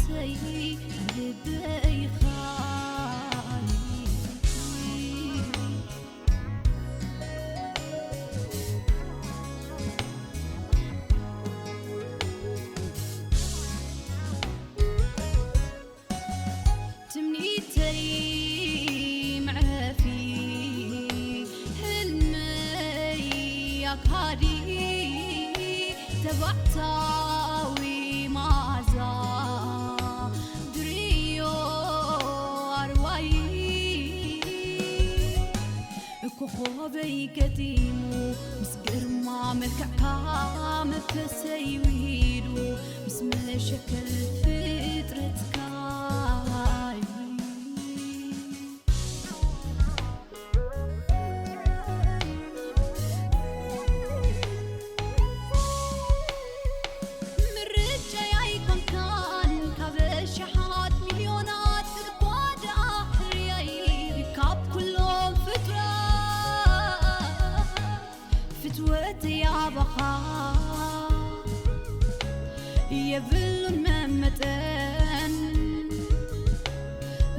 ተይ ልበይ ኻይ ትምኒተይ መዕረፊ ህልመይ ኣካሊ ተባዕታዊ መዓዛ ድርዮ ኣርዋይ ኮኾበይ ገጢሙ ምስ ግርማ መልክዕካ መንፈሰይ ውሂዱ ምስ መሸከል ፍጥረትካ ምርጫይ ኣይኮንካን ካብ ኣሽሓት ሚልዮናት እኳ ደኣ ሕርያይ ካብ ኩሎም ፍጡራት ፍትወተይ ኣባኻ የብሉን መመጠን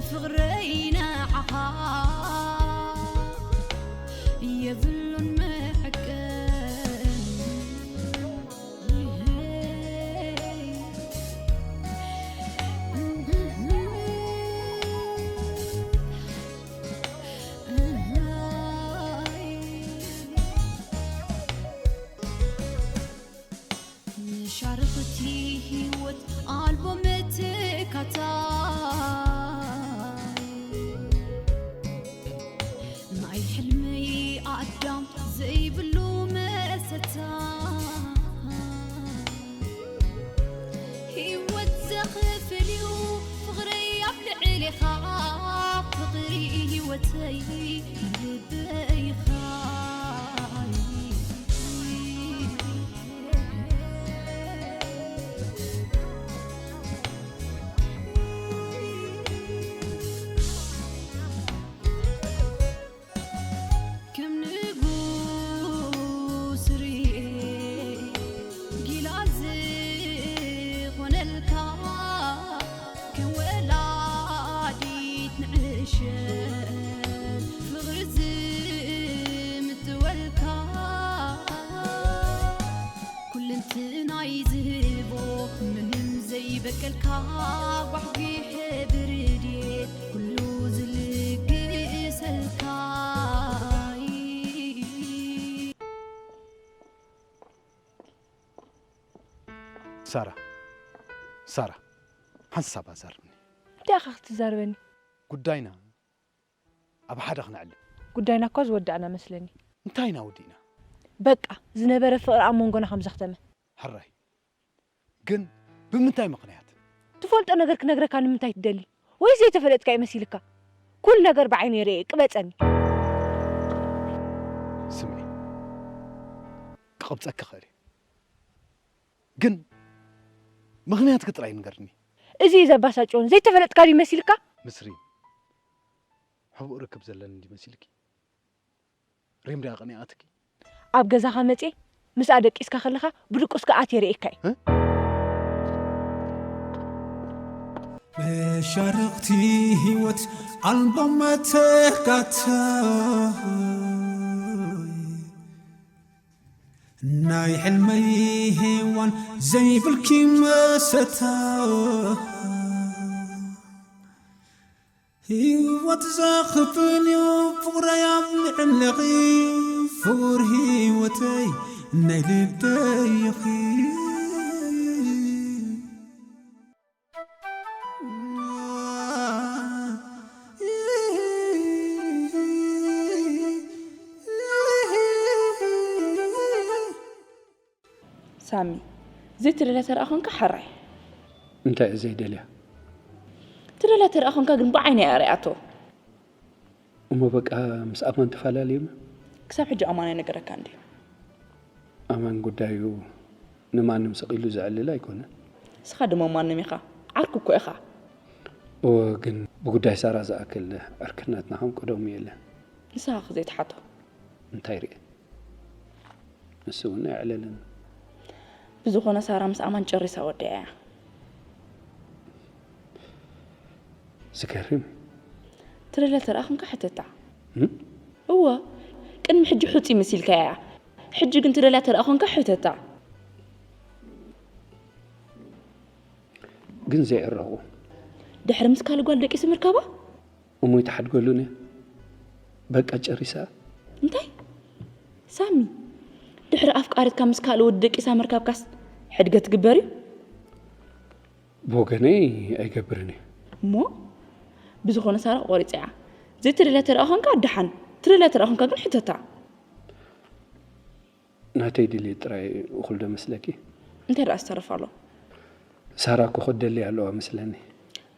ፍቕረይ ንዓኻ የብሉን መዐቀን መሻርኽቲ ህይወት ኣልቦ መተካታይ ናይ ሕልመይ ኣዳም ዘይብሉ መሰታ ህይወት ዘኽፍል እዩ ፍቕረይ ኣብ ልዕሌኻ ፍቕሪ ህይወተይ ልበይኻ ከም ንጉስ ርኤ ጊላ ዝኾነልካ ከም ወላዲት ንዕሸል ፍቕሪ ዝምጥወልካ ኩልንትናይ ዝህቦ ምንም ዘይበቀልካ ጓሕጒሐ ብርድየት ኩሉ ዝልግሰልካ ሳራ ሳራ ሓንሳብ ኣዛርብኒ። እንታይ ኢኻ ክትዛረበኒ? ጉዳይና ኣብ ሓደ ክነዕልም። ጉዳይና እኳ ዝወዳእና መስለኒ። እንታይ ኢና ወዲእና? በቃ ዝነበረ ፍቕሪ ኣብ መንጎና ከም ዘኽተመ። ሕራይ ግን ብምንታይ ምኽንያት? ትፈልጦ ነገር ክነግረካ ንምንታይ ትደሊ? ወይ ዘይተፈለጥካ እዩ መሲልካ? ኩሉ ነገር ብዓይነይ ርእየ ቅበጸኒ። ስምዒ ክቕብጸኪ እኽእል እየ ግን ምኽንያትኪ ጥራይ ንገርኒ። እዚ እዩ ዘባሳጭዎን ዘይተፈለጥካ ድዩ መሲልካ? ምስ ሪም ሕቡእ ርክብ ዘለኒ እንዲ መሲልኪ? ሪም ድያ ቀኒኣትኪ? ኣብ ገዛኻ መጽየ ምስኣ ደቂስካ ከለኻ ብድቁስካ ኣትየ ርእየካ እየ። መሻርኽቲ ህይወት ኣልቦ መተካእታ ናይ ሕልመይ ሄዋን ዘይብልኪ መሰታ ህይወት ዘኽፍል እዩ ፍቕረይ ኣብ ልዕለኺ ፍቕር ህይወተይ ናይ ልበይ ኢኺ ሳሚ፣ ዘይትደልያ ተደኣ ኾንካ ሕራይ። እንታይ እየ ዘይደልያ? ትደልያ ተደኣ ኾንካ ግን ብዓይነይ እያ ሪኣቶ። እሞ በቃ ምስ ኣማን ተፈላለዩማ? ክሳብ ሕጂ ኣማን ኣይነገረካን ድዩ? ኣማን ጉዳዩ ንማንም ስቕ ኢሉ ዘዕልል ኣይኮነን። ንስኻ ድማ ማንም ኢኻ፣ ዓርኩ እኮ ኢኻ። እወ፣ ግን ብጉዳይ ሳራ ዝኣክል ዕርክነትና ከም ቀደሙ የለን። ንስኻ ከ ዘይትሓቶ? እንታይ ርኤ? ንሱ እውን ኣየዕለለን። ብዝኾነ ሳራ ምስ ኣማን ጨሪሳ ወዲኣ እያ። ዝገርም። ትደልያ ተረኣ ኾንካ ሕተታ። እወ፣ ቅድሚ ሕጂ ሑጺ መሲልካያ እያ። ሕጂ ግን ትደልያ ተረኣ ኾንካ ሕተታ። ግን ዘይዕረቑ። ድሕሪ ምስ ካልእ ጓል ደቂሱ ምርካባ? እሞ ይተሓድገሉን እያ። በቃ ጨሪሳ። እንታይ? ሳሚ፣ ድሕሪ ኣፍቃሪትካ ምስ ካልእ ወዲ ደቂሳ ምርካብካስ ሕድገት ትግበር እዩ? ብወገነይ ኣይገብርን እየ። እሞ ብዝኾነ ሳራ ቆሪጻ እያ። ዘይትደልያ ተረኣ ኾንካ ደሓን፣ ትደልያ ተረኣ ኾንካ ግን ሕተታ። ናተይ ድልየት ጥራይ እኹል ዶ መስለኪ? እንታይ ደኣ ዝተረፍ ኣሎ? ሳራ እኮ ክትደሊ ኣለዋ መስለኒ።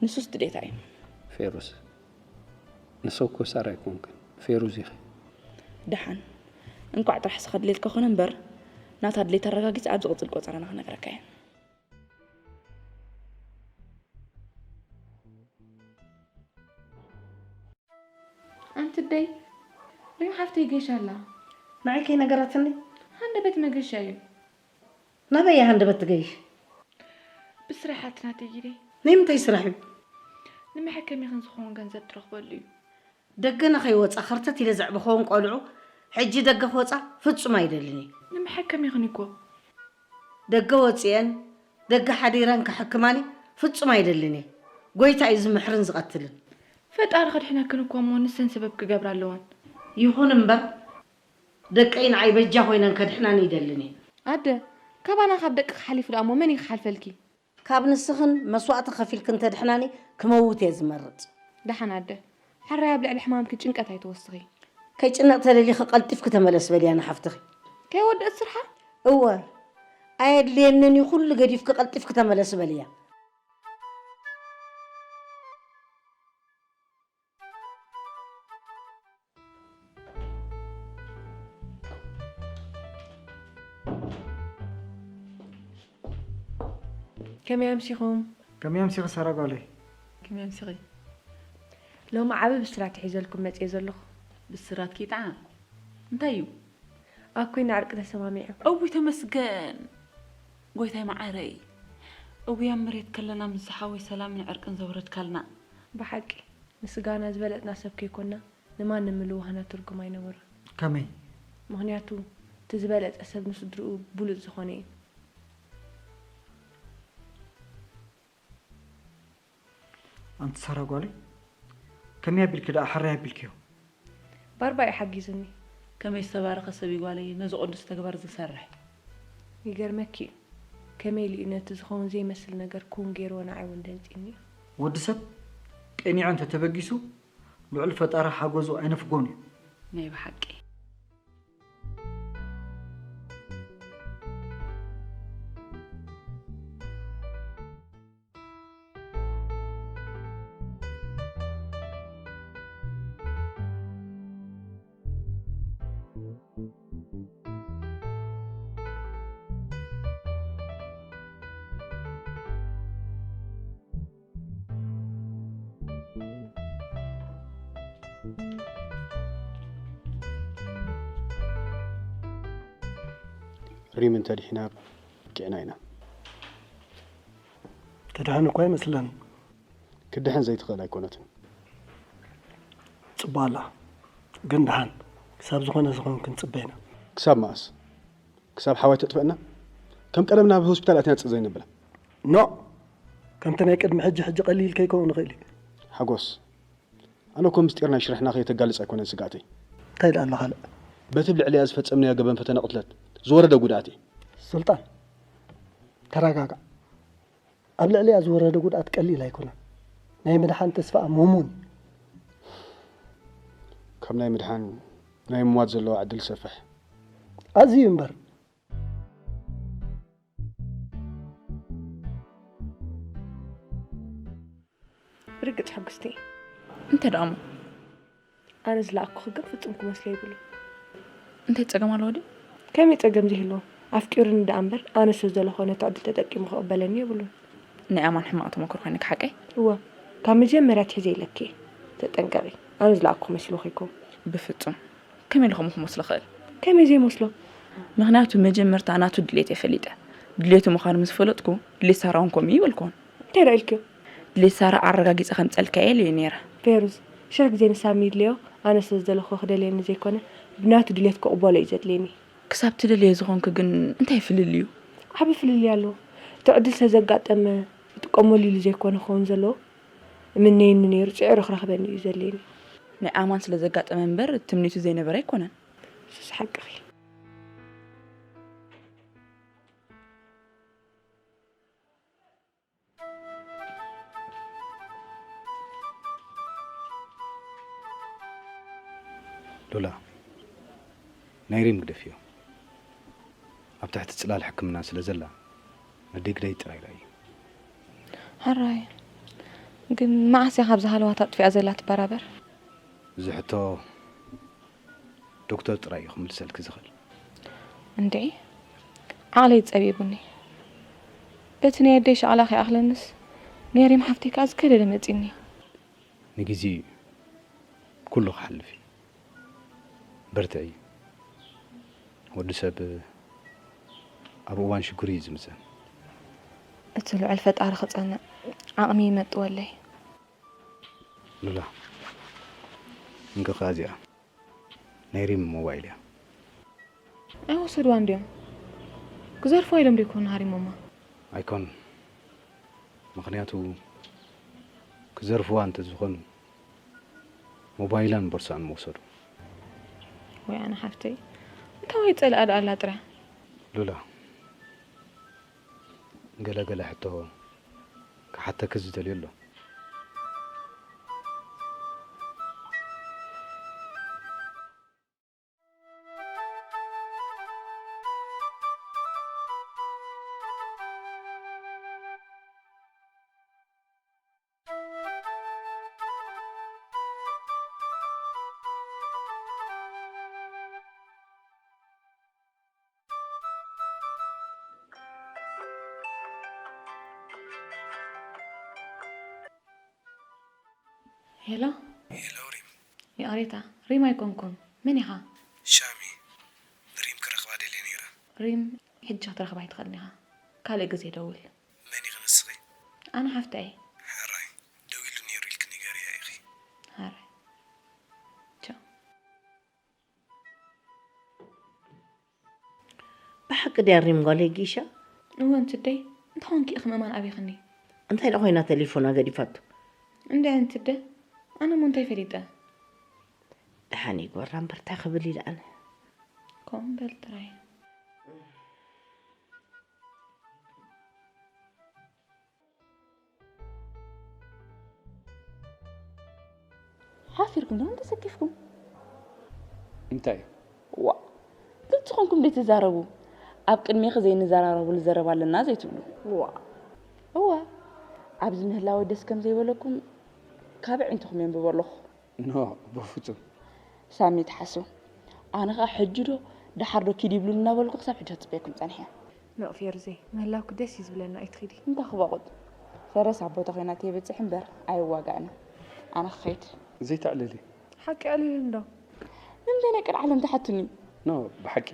ንሱስ ድሌታ እዩ። ፌሩዝ፣ ንሶ እኮ ሳራ ኣይኮንክን፣ ፌሩዝ ኢኺ። ደሓን፣ እንቋዕ ጥራሕ ስኻ ድሌትካ ኮነ እምበር፣ ናታ ድሌት ኣረጋጊጽ ኣብ ዝቕጽል ቆጸራና ክነግረካ እየ። ኣንቲ ደይ፣ ሪም ሓፍተይ ገይሻ ኣላ። ንዓይ ከይነገራትኒ ሃንደበት መገሻ እዩ። ናበይ እያ ሃንደበት ትገይሽ? ብስራሕ ኣትናተይ ኢደይ። ናይ ምንታይ ስራሕ እዩ? ንመሐከሚ ክንዝኸውን ገንዘብ ትረኽበሉ እዩ። ደገ ንኸይወፃ ኸርተት ኢለ ዘዕበኸዎም ቆልዑ ሕጂ ደገ ክወፃ ፍፁም ኣይደልን እየ። ንመሐከሚ ይኹን እኮ። ደገ ወፅየን ደገ ሓዲረን ክሕክማኒ ፍፁም ኣይደልን እየ። ጎይታ እዩ ዝምሕርን ዝቐትልን። ፈጣሪ ከድሕነክን እኮ እሞ ንሰን ሰበብ ክገብራ ኣለወን። ይኹን እምበር ደቀይ ንዓይ በጃ ኮይነን ከድሕናኒ ይደልን እየ። ኣደ፣ ካባና ካብ ደቅኺ ሓሊፉ ደኣ እሞ መን እዩ ክሓልፈልኪ? ካብ ንስኽን መስዋእቲ ከፊልክን ተድሕናኒ ክመውት እየ ዝመርፅ። ደሓን ኣደ፣ ሕራይ ኣብ ልዕሊ ሕማምኪ ጭንቀት ኣይትወስኺ። ከይጭነቕ ተደሊኺ ቀልጢፍኪ ተመለስ በልያ ንሓፍትኺ። ከይወደእት ስርሓ? እወ ኣየድልየንን እዩ ኩሉ ገዲፍኪ ቀልጢፍኪ ተመለስ በልያ። ከመይ ኣምሲኹም? ከመይ ኣምሲኺ ሳራ ጓለይ? ከመይ ኣምሲኺ? ሎሚ ዓቢ ብስራት ሒዘልኩም መጽየ ዘለኹ። ብስራት ኪጣ እንታይ እዩ? ኣኩይ ንዕርቂ ተሰማሚዑ። እውይ ተመስገን ጎይታይ መዓረይ። እውይ ኣብ መሬት ከለና ምስ ዝሓወይ ሰላምን ዕርቅን ዘውረድካልና። ብሓቂ ምስጋና ዝበለጽና ሰብ ከይኮና ንማንም ምልዋህና ትርጉም ኣይነበሮን። ከመይ? ምኽንያቱ እቲ ዝበለጸ ሰብ ንስድርኡ ብሉጽ ዝኾነ እዩ። ኣንቲ ሳራ ጓለይ ከመይ ኣቢልኪ ደኣ ሕራይ ኣቢልክዮ? ባርባ እዩ ሓጊዙኒ። ከመይ ዝተባረኸ ሰብ እዩ ጓለይ ነዚ ቅዱስ ተግባር ዝሰርሕ። ይገርመኪ እዩ ከመይ ኢሉ እዩ ነቲ ዝኸውን ዘይመስል ነገር ክውን ገይርዎ ንዓይ እውን ደንጺኒ እዩ። ወዲ ሰብ ቀኒዑ እንተተበጊሱ ልዑል ፈጣሪ ሓገዙ ኣይነፍጎን እዩ። ናይ ብሓቂ። ሪም እንተድሒና ብቂዕና ኢና። ትድሕን እኳ ኣይመስለንን። ክትድሕን ዘይትኽእል ኣይኮነትን። ጽቡቕ ኣላ ግን ደሓን ክሳብ ዝኾነ ዝኾን ክንጽበ ኢና። ክሳብ መኣስ? ክሳብ ሓዋይ ተጥፍአና? ከም ቀደም ናብ ሆስፒታል ኣቲና ጽእ ዘይነብላ። ኖእ! ከምቲ ናይ ቅድሚ ሕጂ ሕጂ ቀሊል ከይከውን ይኽእል እዩ። ሓጎስ፣ ኣነ እኮ ምስጢር ናይ ሽርሕና ከየተጋልጽ ኣይኮነን ስግኣተይ። እንታይ ደኣ ኣሎ ካልእ? በቲ ኣብ ልዕሊኣ ዝፈጸምናዮ ገበን ፈተነ ቅትለት ዝወረደ ጉድኣት እየ። ሱልጣን፣ ተረጋጋእ። ኣብ ልዕሊኣ ዝወረደ ጉድኣት ቀሊል ኣይኮነን። ናይ ምድሓን ተስፋኣ ሙሙን እዩ። ካብ ናይ ምድሓን ናይ ምሟት ዘለዋ ዕድል ሰፍሕ። ኣዝዩ እምበር። ርግጽ ሕጉስቲ። እንተ ደኣ እሞ? ኣነ ዝለኣኩኺ ግን ፍጹም ክመስሎ ይብሉ። እንታይ ጸገም ኣለዎ ድዩ? ከመይ ጸገም ዘይህልዎ? ኣፍቂሩኒ ደኣ እምበር ኣነ ስለ ዝደለኹ ነቲ ዕድል ተጠቂሙ ክቕበለኒ የብሉን። ናይ ኣማን ሕማቕ ተመክሮ ኮይንኪ ሓቀይ? እወ፣ ካብ መጀመርያ ኣትሒዘ ኢለኪ እየ። ተጠንቀቒ፣ ኣነ ዝለኣኩኺ መሲልዎ ከይከውን። ብፍጹም። ከመይ ኢለ ከምኡ ክመስሎ ክእል? ከመይ ዘይመስሎ? ምኽንያቱ መጀመርታ ናቱ ድሌት እየ ፈሊጠ። ድሌቱ ምዃኑ ምስ ፈለጥኩ ድሌት ሳራ እውን ከምኡ እዩ በልክዎን። እንታይ ደኣ ኢልክዮ? ድሌት ሳራ ኣረጋጊጸ ከምጸልካየ ኢለዮ ነይረ። ፌሩዝ፣ ሽሕ ግዜ ንሳሚ ይድልዮ፣ ኣነ ስለ ዝደለኹ ክደልየኒ ዘይኮነ፣ ብናቱ ድሌት ክቕበሎ እዩ ዘድልየኒ። ክሳብ ትደልዮ ዝኾንኪ ግን እንታይ ፍልልዩ? ዓቢ ፍልልይ ኣለዎ። እቲ ዕድል ስለ ዘጋጠመ ይጥቀመሉ ኢሉ ዘይኮነ ክኸውን ዘለዎ፣ እምነየኒ ነይሩ፣ ጽዒሩ ክረኽበኒ እዩ ዘድልየኒ። ናይ ኣማን ስለ ዘጋጠመ እምበር ትምኒቱ ዘይነበረ ኣይኮነን። ንሱስ ሓቅኺ። ሉላ፣ ናይ ሪም ግደፍዮ። ኣብ ትሕቲ ጽላል ሕክምና ስለ ዘላ፣ ነደይ ግደይ ጥራይ ርኣዮ። ሕራይ። ግን መዓስ እያ ካብዛ ሃለዋት ኣጥፊኣ ዘላ ትበራበር? እዚ ሕቶ ዶክተር ጥራይ እዩ ክምልሰልኪ ዝኽእል። እንድዒ ዓቕለይ ጸቢቡኒ። በቲ ናይ ኣደይ ሻቕላ ከይኣኽለንስ ናይ ሪም ሓፍተይ ከኣ ዝከደደ መጺኒ። ንግዜ ኩሉ ክሓልፍ እዩ። በርትዒ። ወዲ ሰብ ኣብ እዋን ሽግሩ እዩ ዝምዘን። እቲ ልዑል ፈጣሪ ክጸንዕ ዓቕሚ ይመጥወለይ። ሉላ፣ እንካ እዚኣ ናይ ሪም ሞባይል እያ። ኣይወሰድዋን ድዮም? ክዘርፍዋ ኢሎም ዶ ይኮኑ ሃሪሞማ? ኣይኮኑን። ምኽንያቱ ክዘርፍዋ እንተዝኾኑ ሞባይላን ቦርሳኣን ምወሰዱ። ወይ ኣነ ሓፍተይ፣ እንታይ ወይ ጸልኣ ደኣ ኣላ ጥራይ። ሉላ፣ ገለ ገለ ሕቶ ክሓተኪ ዝደልዮ ኣሎ። ሄሎ፣ ሄሎ ሪም። ይቕሬታ፣ ሪም ኣይኮንኩን። መን ኢኻ? ሻሚ። ንሪም ክረኽባ ደልየ ነይረ። ሪም፣ ሕጂ ክትረኽባ ኣይትኽእልን ኢኻ። ካልእ ግዜ ደውል። መን ኢኺ ንስኺ? ኣነ ሓፍታ እየ። ሕራይ፣ ደዊሉ ነይሩ ኢልኪ ንገርያ ኢኺ። ሕራይ። ቻው። ብሓቂ ድያ ሪም ጓለይ ጊሻ? እወ እንትደይ፣ እንታይ ኾንኪ ኢኺ ምእማን ኣቢኽኒ? እንታይ ደኣ ኮይና ተሌፎና ገዲፋቶ? እንድዒ እንትደ፣ ኣነ እሞ እንታይ ፈሊጠ? ደሓን ይግበራ እምበር እንታይ ክብል ኢለ ኣነ። ከምኡ በል ጥራይ። ሓፊርኩም ዶ ተሰኪፍኩም? እንታይ? ዋእ! ግልፂ ኾንኩም ደይ ትዛረቡ? ኣብ ቅድሜኺ ዘይንዘራረቡሉ ዘረባ ኣለና ዘይትብሉ? ዋእ! እወ! ኣብዚ ምህላወይ ደስ ከም ዘይበለኩም ካብ ኣዒንትኹም የንብቦ ኣለኹ። ኖ፣ በፍፁም። ሳሚ ትሓስው። ኣነ ኸዓ ሕጂ ዶ ደሓር ዶ ኪድ ይብሉኒ እናበልኩ ክሳብ ሕጂ ክፅበየኩም ፀኒሐ። ኖእ ፌሩዘይ፣ ምህላውኪ ደስ እዩ ዝብለና፣ ኣይትኺዲ። እንዳ ክባቑጥ። ፈረስ ኣብ ቦታ ኮይና ተይበፅሕ እምበር ኣይዋጋእን። ኣነ ክኸይድ። ዘይተዕልሊ። ሓቂ ኣዕሊሉ እንዶ። ንምንታይ ናይ ቀልዓለም ትሓቱኒ? ኖ፣ ብሓቂ።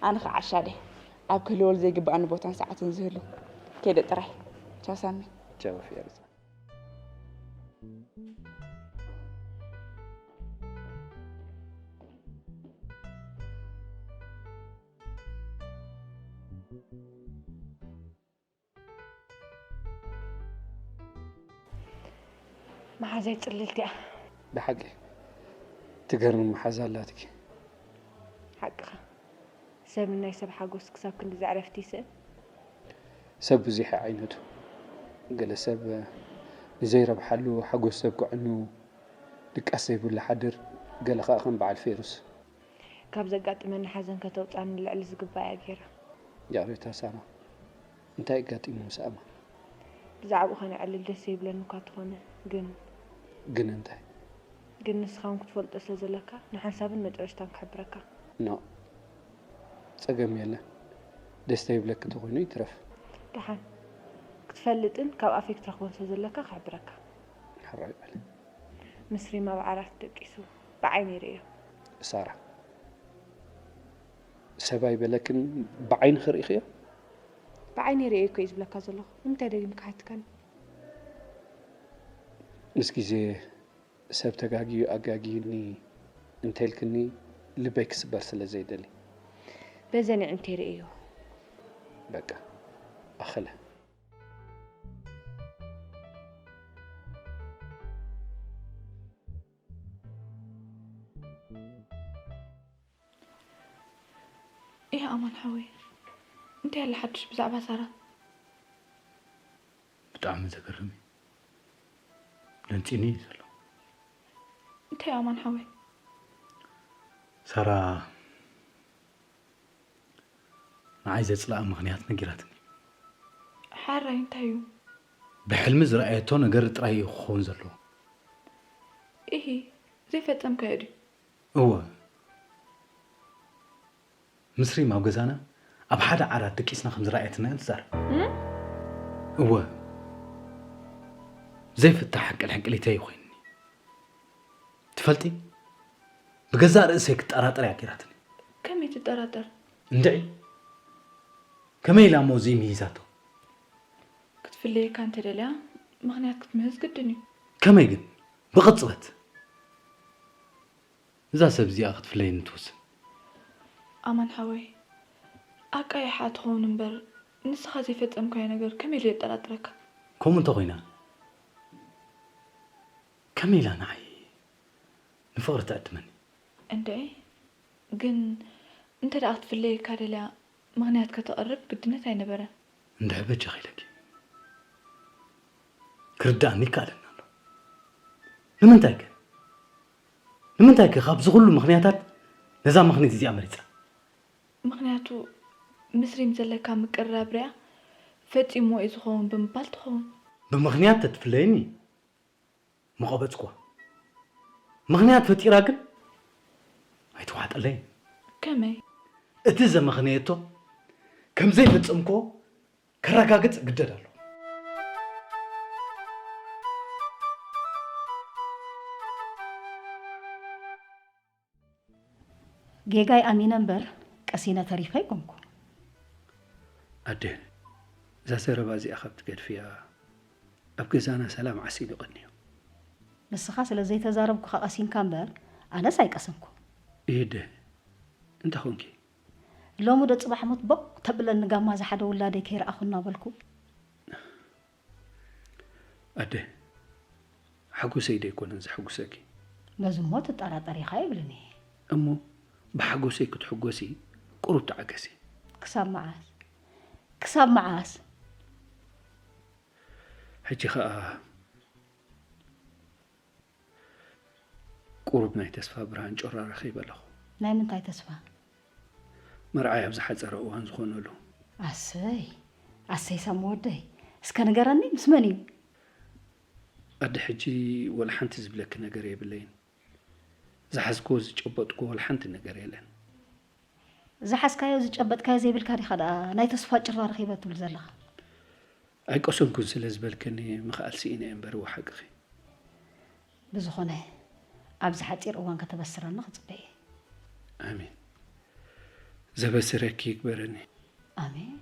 ኣነ ከዓ ዓሻ ድየ። ኣብ ክህልወሉ ዘይግበኣኒ ቦታን ሰዓትን ዝህሉ። ከይደ ጥራይ። ቻው ሳሚ። ቻው ፌሩዘ። መሓዛይ ፅልልቲ እያ። ብሓቂ ትገርም መሓዛ ኣላትኪ። ሓቅኻ። ሰብ ንናይ ሰብ ሓጎስ ክሳብ ክንድዚ ዕረፍቲ ይስእን? ሰብ ብዙሕ ዓይነቱ። ገለ ሰብ ንዘይረብሓሉ ሓጎስ ሰብ ከዕኑ ድቃስ ዘይብሉ ሓድር፣ ገለ ኸኣ ከም በዓል ፌሩስ። ካብ ዘጋጥመኒ ሓዘን ከተውፅኣኒ ልዕሊ ዝግባእ እያ ገይራ። ይቕሬታ ሳራ፣ እንታይ ኣጋጢሙ ምስ ኣማን? ብዛዕባኡ ከነዕልል ደስ ዘይብለኒ እኳ እንተኾነ ግን። ግን እንታይ? ግን ንስኻ እውን ክትፈልጦ ስለ ዘለካ ንሓንሳብን መጨረሽታን ክሕብረካ። ኖእ፣ ጸገም የለን። ደስ ዘይብለኪ እንተኾይኑ ይትረፍ። ደሓን። ክትፈልጥን ካብ ኣፈይ ክትረኽቦን ስለ ዘለካ ክሕብረካ። ሕራይ በሊ። ምስ ሪም ኣብ ዓራት ደቂሱ ብዓይነይ ርእዮ። ሳራ፣ ሰብ ኣይበለክን፣ ብዓይንኺ ርኢኽዮ? ብዓይነይ ርእየ እኮ እየ ዝብለካ ዘለኹ። ንምንታይ ደጊምካ ሓቲትካኒ? ምስ ግዜ ሰብ ተጋግዩ ኣጋግዩኒ እንተልክኒ ልበይ ክስበር ስለ ዘይደሊ። በዘን ይዕንተይ ርእዮ። በቃ ኣኸለ። እያ ኣማን ሓወይ፣ እንታይ ኣለ ሓድሽ ብዛዕባ ሳራ? ብጣዕሚ ዘገርም እዩ። ደንጺኒ እዩ ዘሎ። እንታይ ኣማን ሓወይ? ሳራ ንዓይ ዘጽልኣ ምኽንያት ነጊራትኒ። ሓራይ እንታይ እዩ? ብሕልሚ ዝረኣየቶ ነገር ጥራይ እዩ ክኸውን ዘለዎ። ኢሂ፣ ዘይፈጸምካዮ ድዩ? እወ፣ ምስ ሪም ኣብ ገዛና ኣብ ሓደ ዓራት ደቂስና ከም ዝረኣየትና እያ ትዛረብ። እወ፣ ዘይፍታሕ ሕቅልሕቅሊተይ ኮይንኒ። ትፈልጢ፣ ብገዛእ ርእሰይ ክጠራጠር እያ ገይራትኒ። ከመይ ትጠራጠር? እንድዒ፣ ከመይ ኢላ እሞ እዚ ምሂዛቶ? ክትፍለየካ እንተደልያ ምኽንያት ክትምህዝ ግድን እዩ። ከመይ ግን? ብቕጽበት እዛ ሰብ እዚኣ ክትፍለየኒ ትውስን። ኣማን ሓወይ፣ ኣቃይሓ ትኸውን እምበር ንስኻ ዘይፈጸምካዮ ነገር ከመይ ኢሉ የጠራጥረካ? ከምኡ እንተኾይና ከመይ ኢላ ንዓይ ንፍቕሪ ትዕድመኒ? እንድዒ፣ ግን እንተ ደኣ ክትፍለየካ ደልያ ምኽንያት ከተቕርብ ግድነት ኣይነበረን። እንድዒ በጃኺ ኢለኪ። ክርድኣኒ ይከኣለኒ ኣሎ። ንምንታይ ከ? ንምንታይ ከ ካብዚ ኩሉ ምኽንያታት ነዛ ምኽንያት እዚኣ መሪጻ? ምኽንያቱ ምስ ሪም ዘለካ ምቅርራብ ሪኣ ፈጺምዎ እዩ ዝኸውን ብምባል ትኸውን። ብምኽንያት ተትፍለየኒ ምቐበጽኩዋ። ምኽንያት ፈጢራ ግን ኣይተዋጠለይን። ከመይ? እቲ ዘመኽነየቶ ከም ዘይፈጸምክዎ ከረጋግጽ እግደድ ኣለኹ። ጌጋይ ኣሚነ እምበር ቀሲነ ተሪፈ ኣይኮንኩ። ኣደ፣ እዛ ዘረባ እዚኣ ካብ ትገድፍያ ኣብ ገዛና ሰላም ዓሲሉ ቀንዩ። ንስኻ ስለ ዘይተዛረብኩኻ ቀሲንካ እምበር ኣነስ ኣይቀሰንኩ። ኢደ፣ እንታይ ኾንኪ? ሎሚ ዶ ጽባሕ ሞት ቦቕ ተብለኒ ጋማ ዝሓደ ውላደይ ከይረኣኹ እናበልኩ። ኣደ፣ ሓጎሰይ ዶ ኣይኮነን ዘሐጉሰኪ? በዚ እሞ ትጠራጠር ኢኻ ይብልን እየ። እሞ ብሓጎሰይ ክትሕጎሲ ቁሩብ ተዓገሲ። ክሳብ መዓስ? ክሳብ መዓስ? ሕጂ ኸኣ ቁሩብ ናይ ተስፋ ብርሃን ጮራ ረኺበ ኣለኹ። ናይ ምንታይ ተስፋ? መርዓይ ኣብ ዝሓጸረ እዋን ዝኾነሉ። ኣሰይ ኣሰይ ሳሚ ወደይ፣ እስከ ንገረኒ ምስ መን እዩ? ኣደ ሕጂ ወላ ሓንቲ ዝብለኪ ነገር የብለይን። ዝሓዝክዎ ዝጨበጥክዎ ወላ ሓንቲ ነገር የለን። ዝሓዝካዮ ዝጨበጥካዮ ዘይብልካ ዲኻ ደኣ ናይ ተስፋ ጭራ ረኺበ ትብል ዘለኻ? ኣይቀሰንኩን ስለ ዝበልክኒ ምኽኣል ስኢነ እየ እምበር እወ ሓቅኺ። ብዝኾነ ኣብዚ ሓጺር እዋን ከተበስረኒ ክጽበ እየ። ኣሜን። ዘበስረኪ ይግበረኒ። ኣሜን።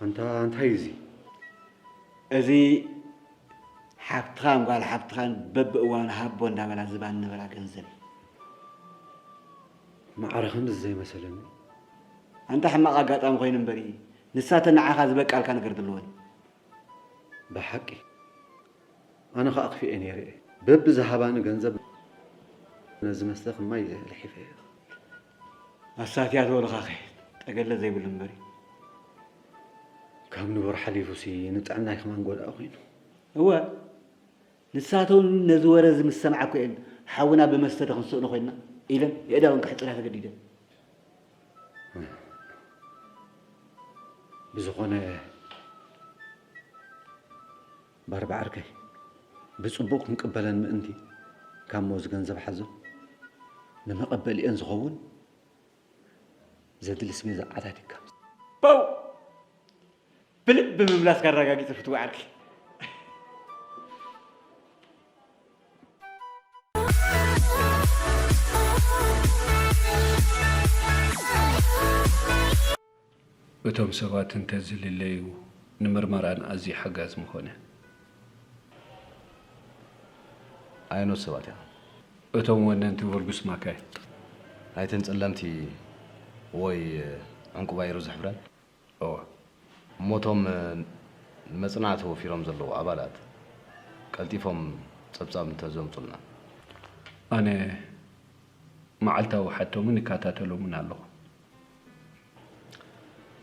ኣንታ እንታይ እዩ እዚ? እዚ ሓብትኻን ጓል ሓብትኻን በብእዋኑ ሃቦ እንዳበላ ዝባን ነበራ ገንዘብ እዩ። ማዕረ ክንድዚ ዘይመሰለኒ። ኣንታ ሕማቕ ኣጋጣሚ ኮይኑ እምበር እዩ። ንሳ ተን ንዓኻ ዝበቃልካ ነገር ዘለወን። ብሓቂ ኣነ ኸኣ ኣኽፊኤ ነይረ እየ። በብዝሃባኒ ገንዘብ ነዚ መስተ ክማይ ልሒፈ እየ። ኣሳትያ ዝበሉኻኸ ጠገለ ዘይብሉ እምበር እዩ። ካብ ንቡር ሓሊፉሲ ንጥዕናይ ከማን ጎድኣ ኮይኑ። እወ ንሳተውን ነዚ ወረ እዚ ምስ ሰምዓ እኮ እየን ሓውና ብመስተ ዶ ክንስእኖ ኮይንና? ኢለን የእዳወን ክሕጽራ ተገዲደን። ብዝኾነ ባርባ ዓርከይ፣ ብጽቡቕ ክንቅበለን ምእንቲ፣ ካብ ሞዝ ገንዘብ ሓዞ፣ ንመቐበሊአን ዝኸውን ዘድሊ ስቤዛ ዓታቲካ። ፖው! ብልቢ ምምላስካ ኣረጋጊጽ ፍትዊ ዓርከይ። እቶም ሰባት እንተዝልለዩ ንምርመራን ኣዝዩ ሓጋዚ ምኾነ። ኣየኖት ሰባት እዮም? እቶም ወነንቲ ቨርጉስ ማካይ። ናይተን ጸለምቲ ወይ ዕንቁባይሩ ዝሕብረን? እወ። እሞ እቶም ንመጽናዕቲ ወፊሮም ዘለዉ ኣባላት ቀልጢፎም ጸብጻብ እንተዘምጹልና። ኣነ መዓልታዊ ሓቶምን እከታተሎምን ኣለኹ።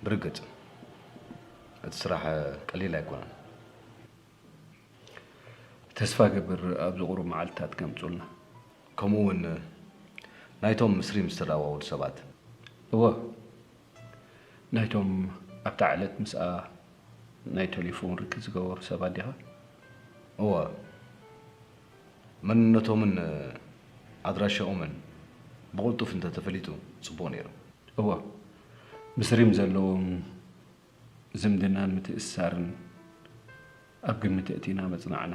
ብርግጽ እቲ ስራሕ ቀሊል ኣይኮነን። ተስፋ ገብር ኣብዚ ቁሩብ መዓልትታት ከምጹልና። ከምኡ እውን ናይቶም ምስ ሪም ዝተደዋወሉ ሰባት። እወ፣ ናይቶም ኣብታ ዕለት ምስኣ ናይ ቴሌፎን ርክብ ዝገበሩ ሰባት ዲኻ? እወ፣ መንነቶምን ኣድራሻኦምን ብቕልጡፍ እንተተፈሊጡ ጽቡቕ ነይሩ። እወ፣ ምስ ሪም ዘለዎም ዝምድናን ምትእስሳርን ኣብ ግምት ኣእቲና መጽናዕና።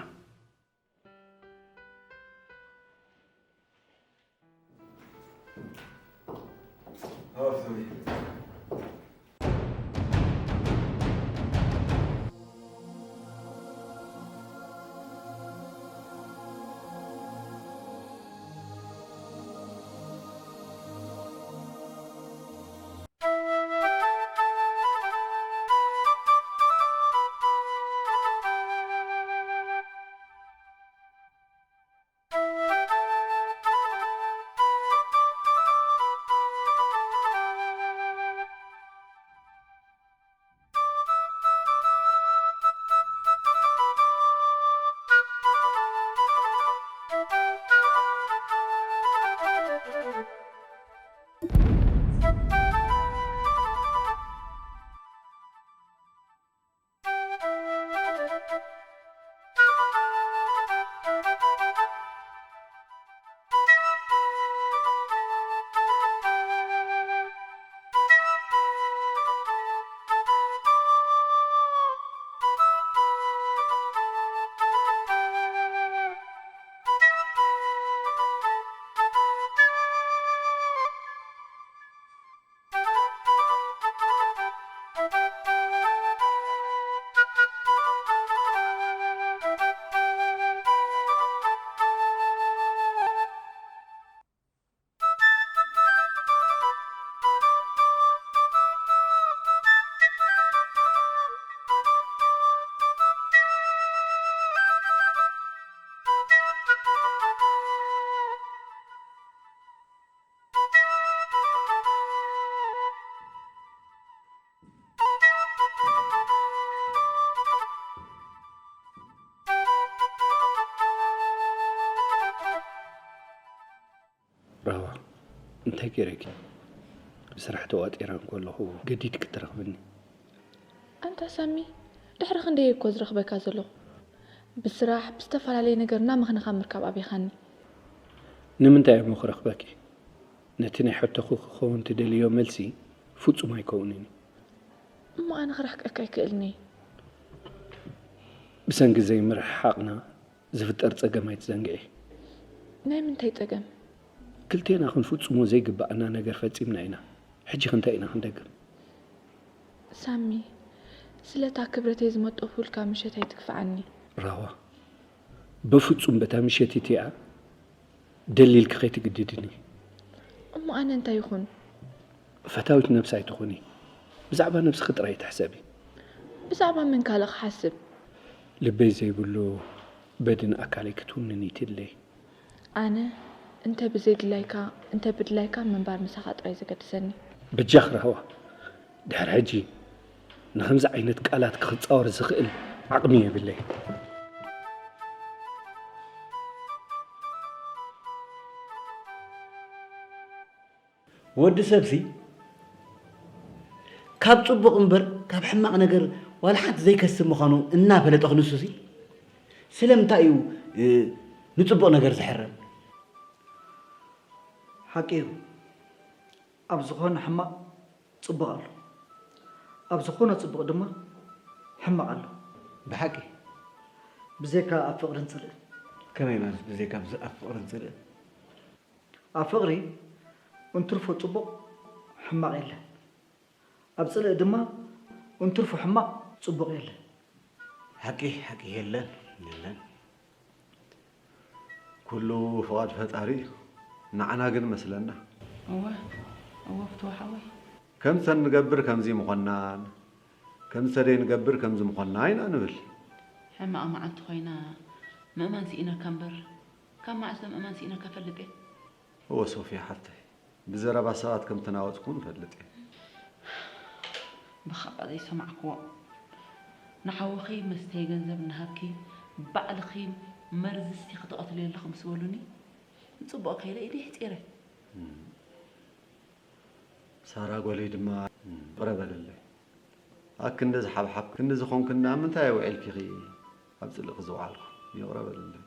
ራህዋ፣ እንታይ ገይረኪ? ብስራሕ ተዋጢረ እንከለኹ ገዲድኪ ትረኽብኒ። ኣንታ ሳሚ፣ ድሕሪ ክንደይ እኮ ዝረኽበካ ዘለኹ። ብስራሕ፣ ብዝተፈላለየ ነገር እናመኽነኻ ምርካብ ኣቢኻኒ። ንምንታይ እሞ ክረኽበኪ? ነቲ ናይ ሕቶኹ ክኸውን ትደልዮ መልሲ ፍጹም ኣይከውንን እዩ። እሞ ኣነ ክረሕቀካ ኣይክእልን እየ። ብሰንኪ ዘይምርሕሓቕና ዝፍጠር ጸገም ኣይትዘንግዒ። ናይ ምንታይ ጸገም? ክልቴና ክንፍጽሞ ዘይግብኣና ነገር ፈጺምና ኢና። ሕጂ ክንታይ ኢና ክንደግም? ሳሚ፣ ስለታ ክብረተይ ዝመጠፉልካ ምሸት ኣይትግፍዓኒ። ራዋ፣ በፍጹም በታ ምሸት እቲኣ ደሊልኪ ከይትግድድኒ። እሞ ኣነ እንታይ ይኹን? ፈታዊት ነብሲ ኣይትኹኒ። ብዛዕባ ነብስኺ ጥራይ ትሕሰቢ። ብዛዕባ መን ካልእ ክሓስብ? ልበይ ዘይብሉ በድን ኣካለይ ክትውንኒ ትድለይ። ኣነ እንተ ብዘይድላይካ እንተ ብድላይካ ምንባር ምሳኻ ጥራይ ዘገድሰኒ። በጃኽ ራህዋ፣ ድሕሪ ሕጂ ንኸምዚ ዓይነት ቃላት ክጻወር ዝኽእል ዓቕሚ የብለይ። ወዲ ሰብሲ ካብ ጽቡቕ እምበር ካብ ሕማቕ ነገር ዋላ ሓንቲ ዘይከስብ ምዃኑ እናፈለጠ ክንሱሲ ስለምንታይ እዩ እ፣ ንጽቡቕ ነገር ዝሕረም? ሓቂ እዩ። ኣብ ዝኾነ ሕማቕ ጽቡቕ ኣሎ። ኣብ ዝኾነ ጽቡቕ ድማ ሕማቕ ኣሎ። ብሓቂ? ብዘይካ ኣብ ፍቕርን ጽልእን። ከመይ ማለት ብዘይካ ኣብ ፍቕርን ጽልእን? ኣብ ፍቕሪ እንትርፎ ጽቡቕ ሕማቕ የለን። ኣብ ጽልኢ ድማ እንትርፎ ሕማቕ ጽቡቕ የለን። ሓቂ፣ ሓቂ የለን፣ የለን። ኩሉ ፍቓድ ፈጣሪ እዩ። ንዓና ግን መስለና። እወ፣ እወ ፍትዋ ሓወይ። ከም ሰንገብር ከምዚ ምኾናን፣ ከም ሰደይ ንገብር ከምዚ ምኾና ኢና ንብል። ሕማቕ መዓልቲ ኮይና ምእማን ስኢነካ እምበር፣ ካብ መዓስ ምእማን ስኢነካ ፈልጥ እየ? እወ ሶፍያ ሓፍተይ፣ ብዘረባ ሰባት ከም ተናወጽኩ ንፈልጥ እየ። ብኻባ ዘይሰማዕክዎ። ንሓውኺ መስተይ ገንዘብ እናሃብኪ፣ ባዕልኺ መርዚ ስቲኺ ትቐትልዮ ኣለኺ ምስ በሉኒ፣ ንጽቡቕ ከይለ ኢደይ ኣሕጺረ። ሳራ ጓለይ ድማ ይቕረ በልለይ። ኣክንዲ ዝሓብሓብ ክንዲ ዝኾንክና ምንታይ ውዒልኪ ኢኺ ኣብ ጽልእኺ ዝወዓልኩ? ይቕረ በልለይ።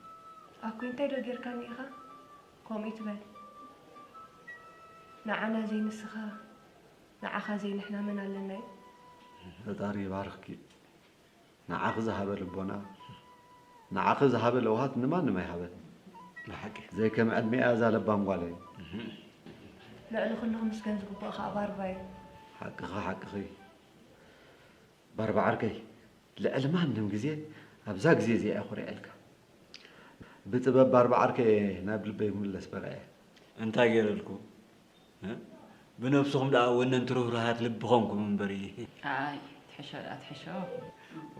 ኣኩይ እንታይ ዶ ጌርካኒ ኢኻ ከምኡ ትበል? ንዓና ዘይንስኻ ንዓኻ ዘይንሕና መን ኣለና እዩ? ፈጣሪ ይባርኽኪ። ንዓኺ ዝሃበ ልቦና፣ ንዓኺ ዝሃበ ለውሃት ንማንም ኣይሃበን። ብሓቂ። ዘይከም ዕድሜኣ እዛ ለባም ጓለይ። ልዕሊ ኩሉ ክምስገን ዝግብኦ ኸኣ ባርባ እዩ። ሓቅኺ፣ ሓቅኺ። ባርባ ዓርከይ፣ ልዕሊ ማንም ግዜ ኣብዛ ግዜ እዚኣ እየ ኮሪዐልካ። ብጥበብ ባርባ ዓርከይ እየ ናብ ልበይ ክምለስ በቒዐ። እንታይ ገይረልኩ? እ? ብነብስኹም ደኣ ወነንቲ ርህሩሃት ልቢ ኾንኩም እምበሪ። ኣይ፣ ትሕሾ ደኣ ትሕሾ።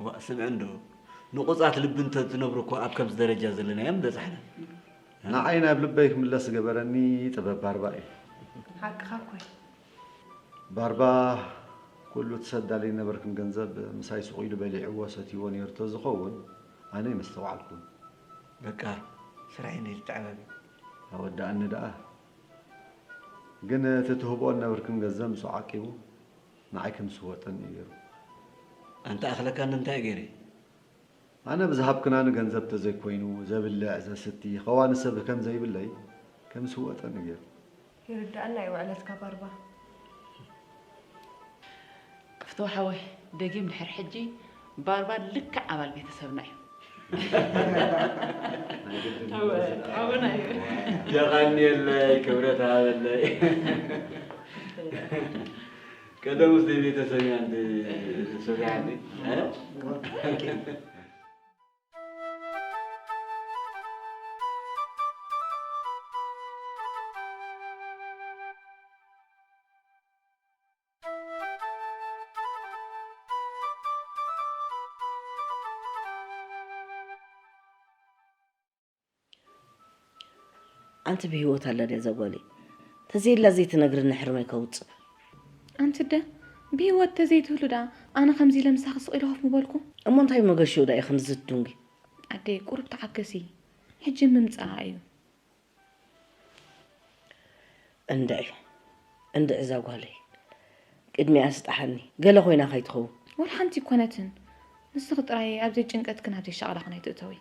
ዋእ፣ ስምዒ እንዶ፣ ንቑጻት ልቢ እንተ ትነብሩ እኮ ኣብ ከምዚ ደረጃ ዘለናዮ ምበጻሕና። ንዓይ ናብ ልበይ ክምለስ ዝገበረኒ ጥበብ ባርባ እዩ። ሓቅኻ እኮ እዩ። ባርባ፣ ኩሉ ትሰዳለይ ነበርክን ገንዘብ ምሳይ ስቕ ኢሉ በሊዕዎ ሰትይዎ ነይሩ ተዝኸውን ኣነ ኣይመስተውዓልኩን። በቃ፣ ስራሐይ ነይሩ ተዓባቢ። ኣወዳእኒ ደኣ። ግን እቲ ትህብኦ ነበርክን ገንዘብ ምስኡ ዓቂቡ ንዓይ ከም ዝስወጠኒ እዩ ገይሩ። ኣንታ ኣኽለካ እንታይ ገይረ? ኣነ ብዝሃብክናኒ ገንዘብ ተዘይኮይኑ ዘብልዕ ዘስቲ ኸዋኒ ሰብ ከም ዘይብለይ ከም ዝስወጠኒ ገይሩ። ይርድኣና እዩ ውዕለትካ ባርባ። ክፍቶ ሓወይ፣ ደጊም ድሕር ሕጂ ባርባ ልክዕ ኣባል ቤተሰብና እዩ። ናይ ግድን ኣወ፣ ይመስል። ኣወና እዩ። የቐንየለይ፣ ክብረት ሃበለይ። ቀደሙስ ደይ ቤተሰብ እያ እንዲ ሶፊያ እንዲ፣ እ? ኣንቲ ብህይወት ኣላ ድያ እዛ ጓለይ? ተዘየላ ዘይትነግርኒ ሕርመይ ከውጽእ። ኣንቲ ኣደ፣ ብህይወት ተዘይትህሉ ደኣ ኣነ ከምዚ ኢለ ምሳኺ ስቕ ኢለ ኮፍ ምበልኩ። እሞ እንታይ መገሽኡ ደኣ እዩ ከምዚ ዝትዱንጊ? ኣደይ፣ ቁሩብ ተዓገሲ። ሕጂ ምምጻኣ እዩ። እንድዒ፣ እንድዒ እዛ ጓለይ። ቅድሚኣ ስጣሓኒ፣ ገለ ኮይና ከይትኸውን። ወላ ሓንቲ ኣይኮነትን። ንስኺ ጥራይ ኣብ ዘይጭንቀትክን ኣብ ዘይሻቕላኽን ኣይትእተዊ።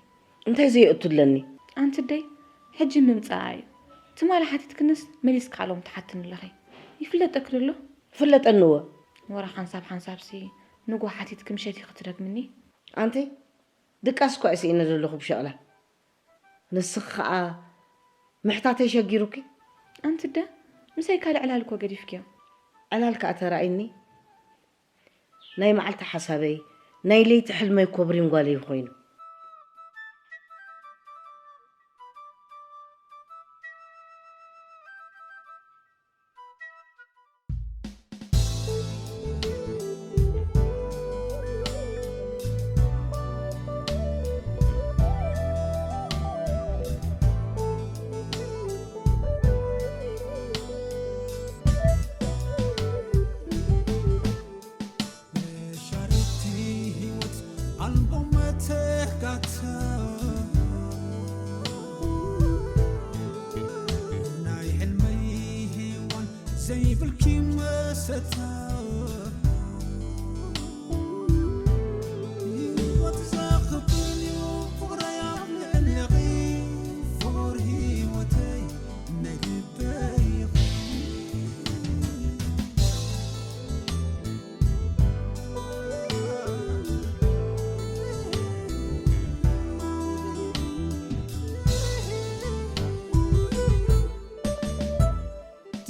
እንታይ ዘየእቱ ኣለኒ? ኣንቲ ኣደይ፣ ሕጂ ምምጻኣ እዩ። ትማሊ ሓቲትክንስ መሊስኪ ዓሎም ትሓትኒ ኣለኺ። ይፍለጠኪ ዶ ኣሎ? ይፍለጠኒ እወ። ወረ ሓንሳብ ሓንሳብሲ ንግሆ ሓቲትኪ ምሸት ኢኺ ትደግምኒ። ኣንቲ፣ ድቃስ እኳ እየ ስኢነ ዘለኹ ብሸቕላ። ንስኺ ኸኣ ምሕታተይ ሸጊሩኪ? ኣንቲ ኣደ፣ ምሳይ ካልእ ዕላል እኮ ገዲፍክዮ። ዕላል ከኣ ተራእይኒ። ናይ መዓልቲ ሓሳበይ፣ ናይ ለይቲ ሕልመይ እኮ ብሪም ጓለይ ኮይኑ። መሻርክቲ ህይወት ኣልቦ መተ ሰታ ህይወት ዘኽብን እዩ ፍቕረይ ኣብ ልዕሌኺ ፍቑር ህይወተይ ናይ ልበይ ኢኺ።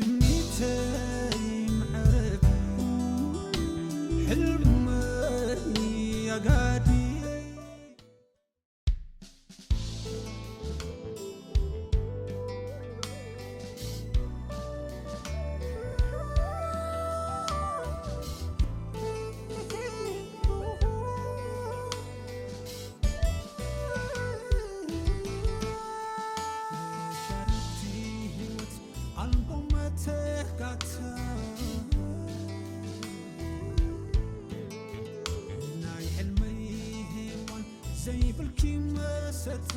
ትምኒተይ ምዕረፊ ሕልመይ ኣጋድየይ። ሻረቲ ህይወት ኣልቦ መተካእታ ናይ ሕልመይ ሄዋን ዘይብልኪ መሰታ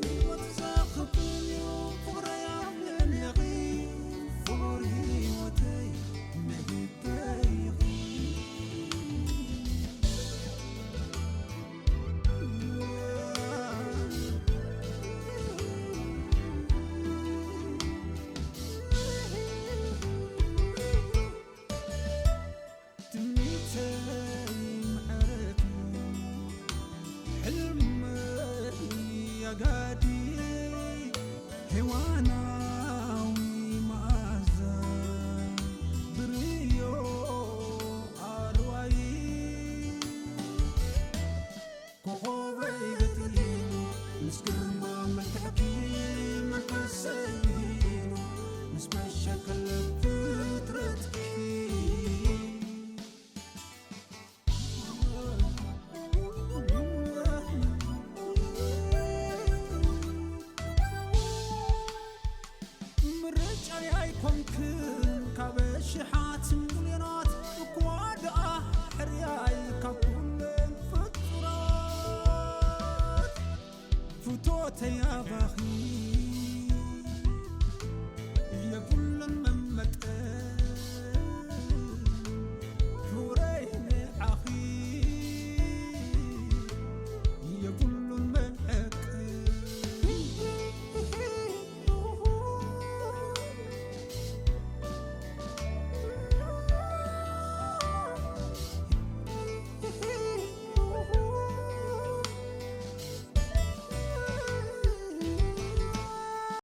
ህይወት ዘኽብን እዩ ፍቕረይ ኣብ ልዕሌኺ ፍቑር ህይወተይ ናይ ልበይ ኢኺ። ትምኒተይ ምዕረፊ ሕልመይ ኣጋዲ